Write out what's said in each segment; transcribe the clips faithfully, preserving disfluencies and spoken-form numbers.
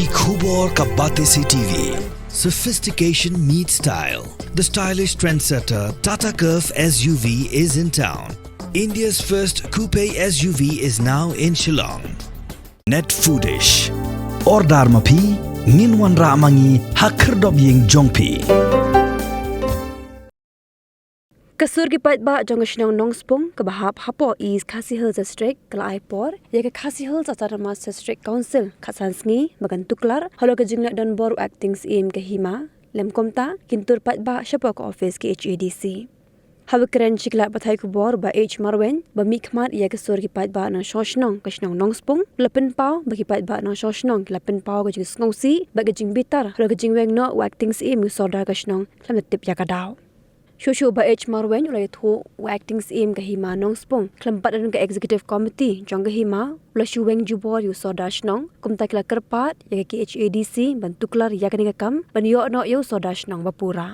Ki khubor ka Batesi T V. Sophistication meets style. The stylish trendsetter Tata Curvv S U V is in town. India's first coupe S U V is now in Shillong. Net Foodish. Order ma phi, ngin wanrah ma ngi ha khyrdop ïing jong phi. Ka sur ki paidbah jong ka shnong Nongspung kaba hap hapoh East Khasi Hills District ka la ai por ïa ka Khasi Hills Autonomous District Council khatsan sngi ba kan tuklar halor ka jingleh donbor u Acting Syiem ka Hima, lem kumta kin tur paidbah shapoh ka office K H A D C. Haba kren sha ki lad pathai khubor Bah H Marwein ba mihkhmat ïa ka sur ki paidbah nongshong shnong ka shnong Nongspung, u la pynpaw ba ki paidbah nongshong shnong ki la pynpaw ka jingsngewsih bad ka jingbitar halor ka jingweng noh u Acting Syiem u Sordar ka shnong khlem da tip ïa ka daw. Shuh shuh Bah H Marwein u la ïathuh u Acting Syiem ka Hima Nongspung khlem pat da don ka Executive Committee jong ka Hima u la shu weng jubor ïa u Sordar shnong, kumta ki la kyrpad ïa ka K H A D C ban tuklar ïa kane ka kam ban ïoh noh ïa u Sordar shnong ba pura.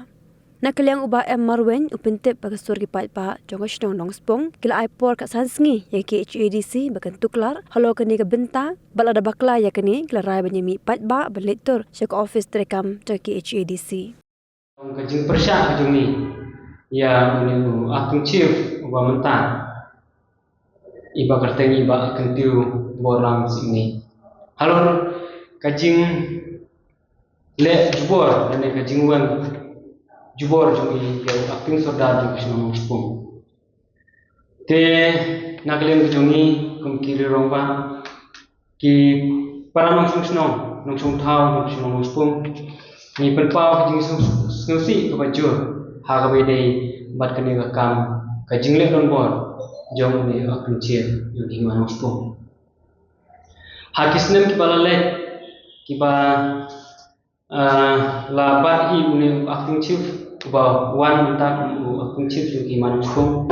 Na ka liang u Bah M Marwein u pyntip ba ka sur ki paidbah jong ka shnong Nongspung ki la ai por khatsan sngi ïa ka K H A D C ba kan tuklar halor kane ka bynta, bad lada bakla ïa kane ki la rai ban ïa mih paidbah ban leit tur sha ka office treikam jong ka K H A D C. Ka jingpyrshah ka jong ngi ïa une u Acting Chief uba mynta, i Bah Kyrteng, i Bah Kyntiew Borlang Sihni, halor ka jingleh jubor lane ka jingweng jubor jong ngi ïa u Acting Sordar jong ka shnong Nongspung. Te na ka liang ka jong ngi kum ki riew rangbah, ki para nongshong shnong, nongshong thaw, nongshong shnong Nongspung, ngi pynpaw ka jingsngewsih kaba jur ha kaba ïadei bad kane ka kam ka jingleh donbor jong une u Acting Chief jong ka Hima Nongspung. Ha ki snem kiba la leit, kiba ah, la bat hi une u Acting Chief uba wan mynta kum u Acting Chief jong ka Hima Nongspung,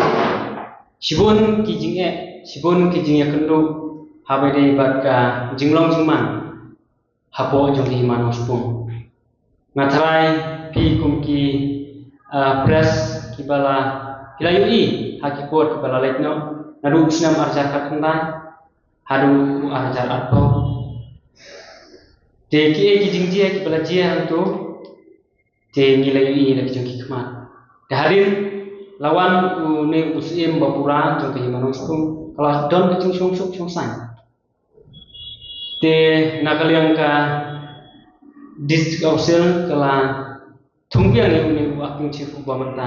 shibun ki jingeh, shibun ki jingïakynduh haba ïadei bad ka jinglong jingman hapoh jong ka Hima Nongspung. Nga tharai phi kum ki, ah, press kiba la, ki la ïohi ha ki por kiba la leit noh, naduh u snem arhajar khatkhyndai haduh u arhajar arphew. Te kiei ki jingjia kiba la jia hangto, te ngi la ïohi da ki jong ki khmat. Te hadien la wan une u Syiem ba pura jong ka Hima Nongspung, ka la don ka jingsngewsuk sngewsaiñ. Te na ka liang ka District Council ka la thung biang ïa une u Acting Chief uba mynta.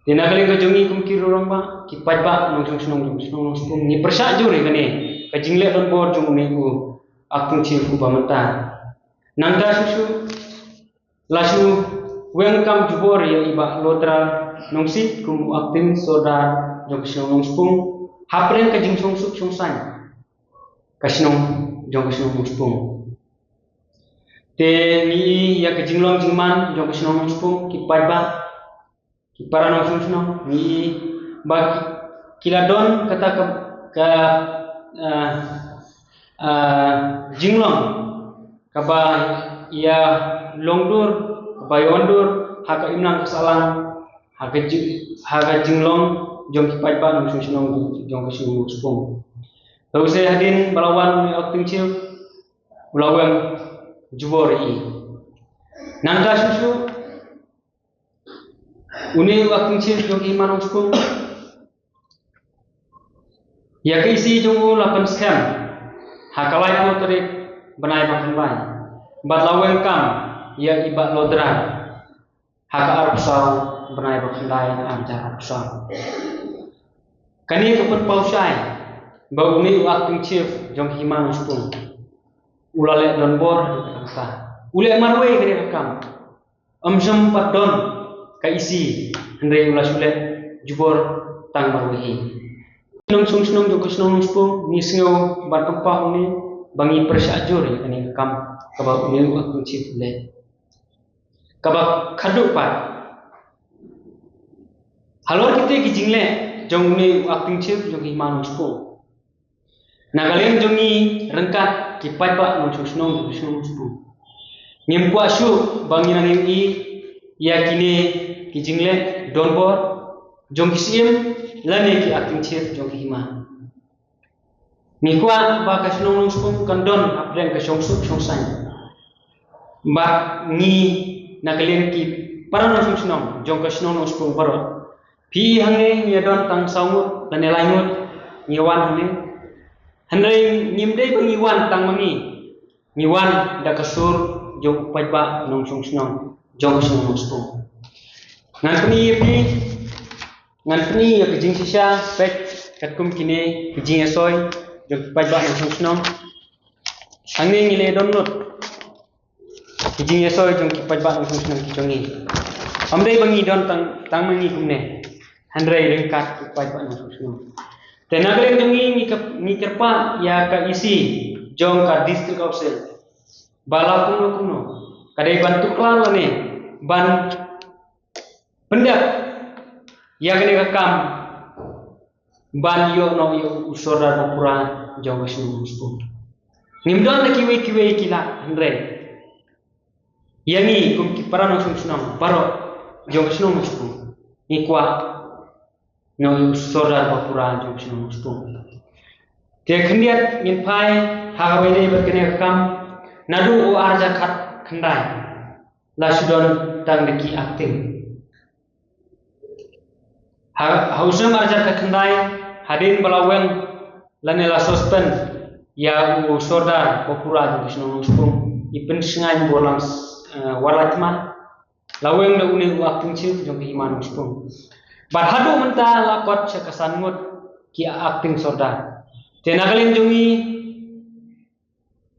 Te na ka liang ka jong ngi kum ki riew rangbah, ki paidbah nongshong shnong jong ka shnong Nongspung, ngi pyrshah jur ïa kane ka jingleh donbor jong une u Acting Chief uba mynta. Nangta shuh shuh la shu weng kam jubor ïa i Bah Lodra Nongsiej kum u Acting Sordar jong ka shnong Nongspung hapdeng ka jingsngewsuk sngewsaiñ ka shnong jong ka shnong Nongspung. Te ngi ïa ka jinglong jingman jong ka shnong Nongspung, ki paidbah, ki para nongshong shnong, ngi ba ki, ki la don kata ka, ka, ah, ah, jinglong kaba ïa longdur, kaba ïa wandur ha ka imlang ka sahlang, ha ka ji-, ha ka jinglong jong ki paidbah nongshong shnong jong ka shnong Nongspung. Te u se hadien ba la wan une u Acting Chief u la weng jubor ïa i. Nangta shuh shuh une u Acting Chief jong ka Hima Nongspung, ïa ka isi jong u la pynskhem ha ka laiphew tarik bnai ba khyndai, bad la weng kam ïa i Bah Lodra ha ka arphew saw bnai ba khyndai, arhajar arphew saw. Kane ka pynpaw shai ba une u Acting Chief jong ka Hima Nongspung u la leh donbor ha kata. U leh marwei kane ka kam. Ym shym pat don ka isi, hynrei u la shu leh jubor tang marwei hi. Nongshong shnong jong ka shnong Nongspung, ngi sngew bad pynpaw hangne ba ngi pyrshah jur ïa kane ka kam kaba une u Acting Chief u leh. Kaba khatduh pat, halor kite ki jingleh jong une u Acting Chief jong ka Hima Nongspung, na ka liang jong ngi ryngkat ki paidbah nongshong shnong jong ka shnong Nongspung, ngim kwah shuh ba ngin nang ïohi ïa kine ki jingleh donbor jong ki Syiem lane ki Acting Chief jong ka Hima. Ngi kwah ba ka shnong Nongspung kan don hapdeng ka shongsuk shongsaiñ. Bad ngi na ka liang ki para nongshong shnong jong ka shnong Nongspung baroh, phi hangne ngi don tang saw ngut lane lai ngut ngi wan hangne. Hynrei ngim dei ba ngi wan tang ma ngi, ngi wan da ka sur jong u paidbah nongshong shnong jong ka shnong Nongspung. Ngan pyni ïa phi, ngan pyni ïa ka jingshisha peit katkum kine ka jingïasoi jong u paidbah nongshong shnong. Hangne ngi la don lut ki jingïasoi jong ki paidbah nongshong shnong ki jong ngi. Ym dei ba ngi don tang tang ma ngi kumne, hynrei ryngkat ki paidbah nongshong shnong. Te na ka liang jong ngi ngi kyrpad ïa ka E C jong ka District Council ba la kumno kumno ka dei ban tuklar lane ban pyndep ïa kane ka kam ban ïoh noh ïa u sordar ba pura jong ka shnong Nongspung. Ngim don da kiwei kiwei ki lad, hynrei ïa ngi kum ki para nongshong shnong baroh jong ka shnong Nongspung, ngi kwah noh ïa u sordar ba pura jong ka shnong Nongspung. Te khyndiat ngin phai ha kawei ne bad kane ka kam, naduh u arhajar khatkhyndai la shu don tang da ki acting. Ha u snem arhajar khatkhyndai, hadien ba la weng lane la suspend ïa u sordar ba pura jong ka shnong Nongspung, i Pynshngaiñ Borlang Warlaitma, la weng da une u acting chief jong ka hima Nongspung. Bad haduh mynta la kot sha ka san ngut ki acting sordar. Te na ka liang jong ngi,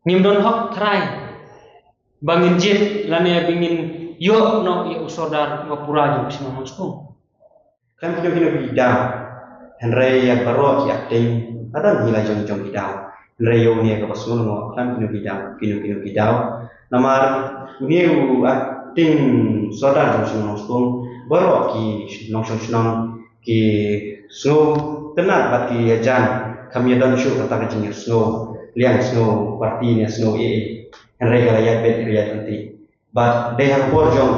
ngim don hok trai ba ngin jied lane ba ngin ïoh noh ïa u sordar ba pura jong ka shnong Nongspung. Khlem kino kino ki daw, hynrei ïa baroh ki acting, la don hi la jong jong ki daw. Hynrei ïa une kaba sngewlyngngoh, khlem kino ki daw, kino kino ki daw. Namar une u acting sordar jong ka shnong Nongspung, baroh ki nongshong shnong ki sngewtynnat bad ki ïajan, kam ïadon shuh kata ka jingïasngew liang, sngew party ne sngew ei ei. Hynrei ka la ïaid beit ka la ïaid ryntih. Bad dei ha ka por jong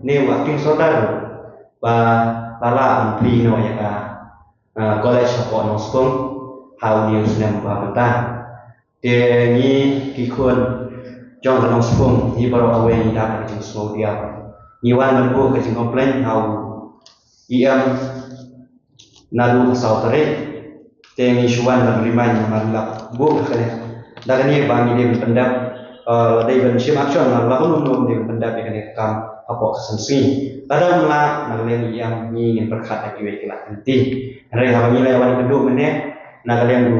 une u acting sordar ba la lah ban plie noh ïa ka, ah, college hapoh Nongspung ha une u snem ba mynta. Te ngi ki khun jong ka Nongspung, ngi baroh kawei ngi dap ka jingsngewdiaw. Ngi wan ban buh ka jingcomplain ha u E M naduh ka saw tarik. Te ngi shu wan ban remind namar ngi la buh kane. Da kane ba ngi dei ban pyndep, eh, dei ban shim action, namar la kumno kumno dei ban pyndep ïa kane ka kam hapoh ka san sngi. Lada ym lah na ka liang E M ngi ngin pyrkhat da kiwei ki lad ki lynti. Hynrei haba ngi la wan kynduh mynne na ka liang u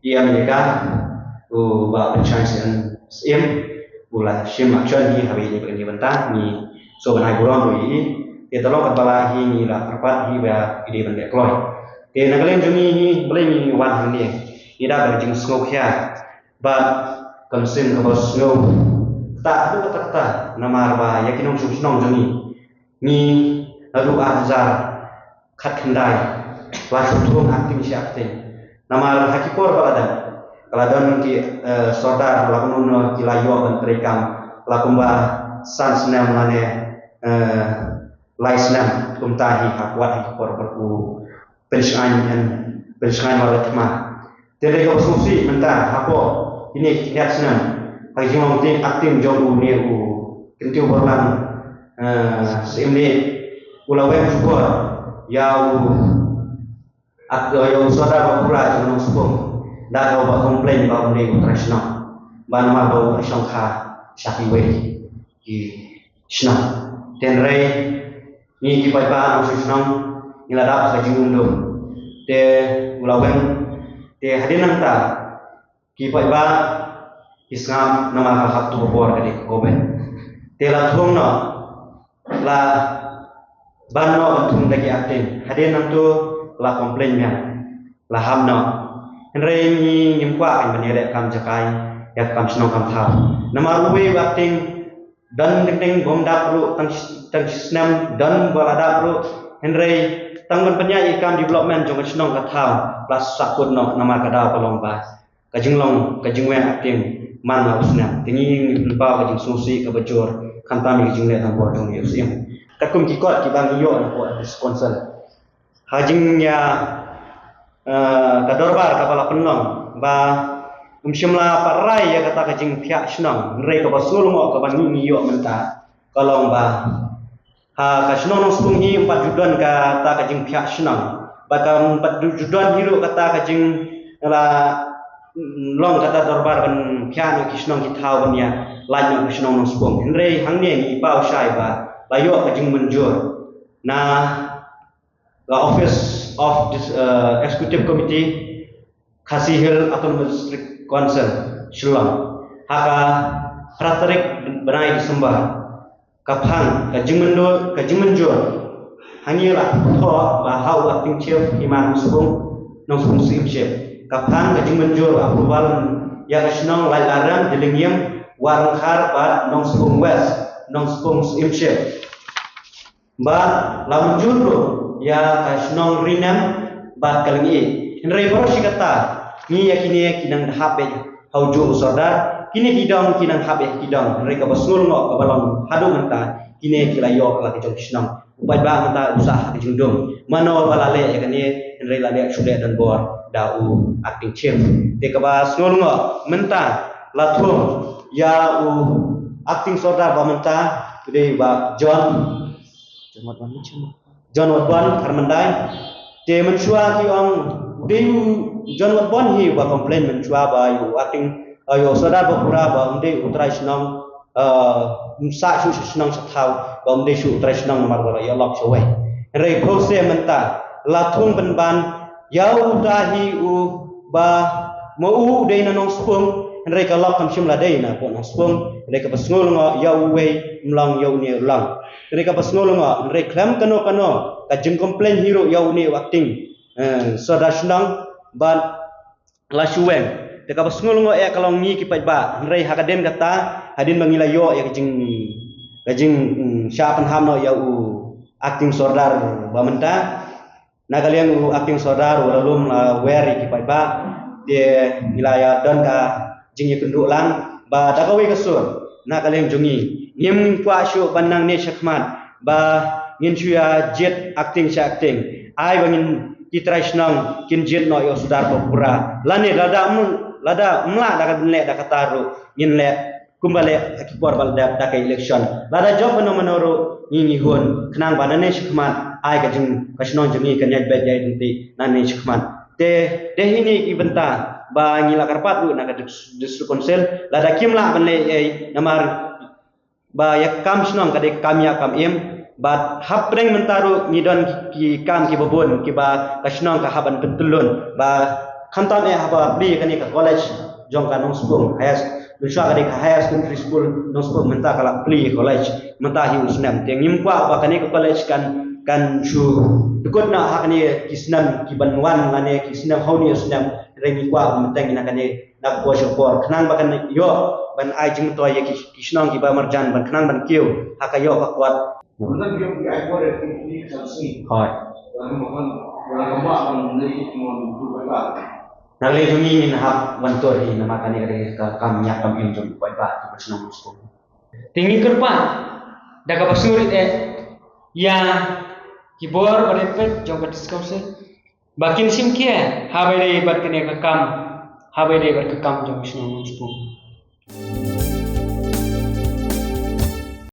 E M ïa ka, u Bah Pynshngaiñ Syiem, u la shim action hi ha kane ka bynta, ngi sngewbha ban ai burom ruh ïa i. Te tang long katba lah hi ngi la kyrpad hi ba i dei ban leh kloi. Te na ka liang jong ngi, ngi balei ngi wan hangne, ngi da ka jingsngewkhia bad ka mynsiem kaba sngew ktah, kata kata namar ba ïa ki nongshong shnong jong ngi, ngi naduh arhajar khatkhyndai la shu thung acting shi acting. Namar ha ki por ba la dep, ka la don ki, eh, sordar la kumno ki la ïoh ban treikam, la kumba san snem lane, eh, lai snem kumta hi ha kwah ha ki por ba u Pynshngaiñ, Pynshngaiñ Warlaitma. Te dei kaba sngewsih mynta hapoh kine ki khyndiat snem ha ka jinglong acting jong une u Kyntiew Borlang, eh, Syiem, u la weng shukor ïa u, ïa u sordar ba pura jong Nongspung da kaba complain ba u dei u trai shnong, ba namar ba u shongkha sha kiwei ki shnong. Hynrei ngi ki paidbah nongshong shnong ngi la dap ka jingmyntoi. Te u la weng, te hadien nangta ki paidbah ki sngap namar ka hap tu ka por ka dei ka Covid. Te la thung noh, la ban noh ban thung da ki acting. Hadien nangta la complain biang, la hap noh. Hynrei ngi ngim kwah ban ïaleh kam jakai ïa ka kam shnong kam thaw. Namar uwei u acting don teng teng bym dap ruh, tang, tang snem don ba la dap ruh. Hynrei tang ban pynïaid ïa ka kam development jong ka shnong ka thaw la sahkut noh namar ka daw ka long ba ka jinglong ka jingweng acting man la u snem. Te ngi ngin pynpaw ka jingsngewsih kaba jur khamtam ïa ka jingleh tang por jong u Syiem. Katkum ki kot kiba ngi ïoh na pdeng District Council, ha jingïa, eh, ka dorbar kaba la pynlong ba Ym shym la pat rai ïa kata ka jingphiah shnong, hynrei kaba sngewlyngngoh kaba ngi ngi ïoh mynta ka long ba ha ka shnong Nongspung hi ym pat ju don kata ka jingphiah shnong, bad ka ym pat ju don hi ruh kata ka jing la long kata dorbar ban phiah noh ki shnong ki thaw ban ïa lait noh ka shnong Nongspung. Hynrei hangne ngi paw shai ba la ïoh ka jingmynjur na ka Office of Dis- uh, Executive Committee, Khasi Hills Autonomous District Council, Shillong, ha ka phra tarik bnai December, ka phang ka jingmynjur, ka jingmynjur hangne la thoh ba ha u Acting Chief Hima Nongspung, Nongspung Syiemship, ka phang ka jingmynjur approval ïa ka shnong Laitlariang, Dilyngïem, Wahrengkhar bad Nongspung West, Nongspung Syiemship. Bad la mynjur ruh ïa ka shnong Rinem bad ka Lyngngih. Hynrei baroh shi katta ngi ïa kine ki nang hap beit ha u juh u sordar, kine ki dong ki nang hap ïa ki dong. Hynrei kaba sngewlyngngoh kaba long haduh mynta, kine ki la ïoh la ki jong ki shnong. U paidbah mynta u sah ha ka jingdum, mano ba la leh ïa kane, hynrei la leh shu leh donbor da u Acting Chief. Te kaba sngewlyngngoh mynta la thung ïa u Acting Sordar ba mynta, u dei Bah John John Watbon Kharmyndai. Te mynshuwa ki ong u dei u John Watbon hi ba complain mynshuwa ba ïa u Acting, uh, ïa u Sordar Bakura ba um dei u trai shnong, uh, um sah shuh sha shnong sha thaw, ba um dei shuh u trai shnong namar ba la ïalok shawei. Hynrei phew se mynta la thung pynban ïa uta hi u ba ma u u dei na Nongspung, hynrei ka lok kam shym la dei na pdeng Nongspung, hynrei kaba sngewlyngngoh ïa uwei um long ïa une u long. Hynrei kaba sngewlyngngoh, hynrei khlem kano kano ka jingcomplain hi ruh ïa une u Acting, eh, Sordar shnong bad la shu weng. Te kaba sngewlyngngoh eh ka long ngi ki paidbah, hynrei ha ka dien kata, hadien ba ngi la ïoh ïa ka jing, ka jing, mm, shah pynhap noh ïa u Acting Sordar ba mynta, na ka liang u Acting Sordar u la lum la wer ïa ki paidbah, te ngi la ïa don ka jingïakynduh lang ba da kawei ka sur na ka liang jong ngi ngim kwah shuh ban nangne shakhmat ba ngin shu ïa jied Acting sha Acting. Ai ba ngin, ki trai shnong kin jied noh ïa u Sordar Bakura. Lane lada ym, lada ym lah da ka leh da kata ruh ngin leh kumba leh ha ki por ba la dep da ka election. Lada jop mano mano ruh ngi ngi hun khnang ba nangne shakhmat ai ka jing, ka shnong jong ngi kan ïaid beit ïaid ryntih nangne shakhmat. Te dei hi ne ki bynta ba ngi la kyrpad ruh na ka dis-, District Council, lada kim lah ban leh ei ei namar ba ïa ka kam shnong ka dei ka kam ïa kam im. Bad hapdeng mynta ruh ngi don ki kam kiba bun kiba ka shnong ka hap ban pyntyllun, ba khamtam eh haba plie kane ka college jong ka Nongspung Higher, mynshuwa ka dei ka Higher Secondary School Nongspung, mynta ka la plie college mynta hi u snem. Te ngim kwah ba kane ka college kan, kan shu dkut na ha kane ki snem ki ban wan lane ki snem hawni u snem. Hynrei ngi kwah ba mynta ngi na kane na ka por sha ka por khnang ba kan ïoh ban ai jingmyntoi ïa ki, ki shnong kiba marjan ban khnang ban kiew ha ka ïoh ka kot. Hooid. Na ka liang jong ngi ngin hap wan tur hi namar kane ka dei ka kam ïa kam im jong u paidbah kiba shnong sku. Te ngi kyrpad da kaba suri eh ïa ki bor ba dei peit jong ka District Council ba kin shim khia haba ïadei bad kane ka kam, haba ïadei bad ka kam jong ka shnong Nongspung.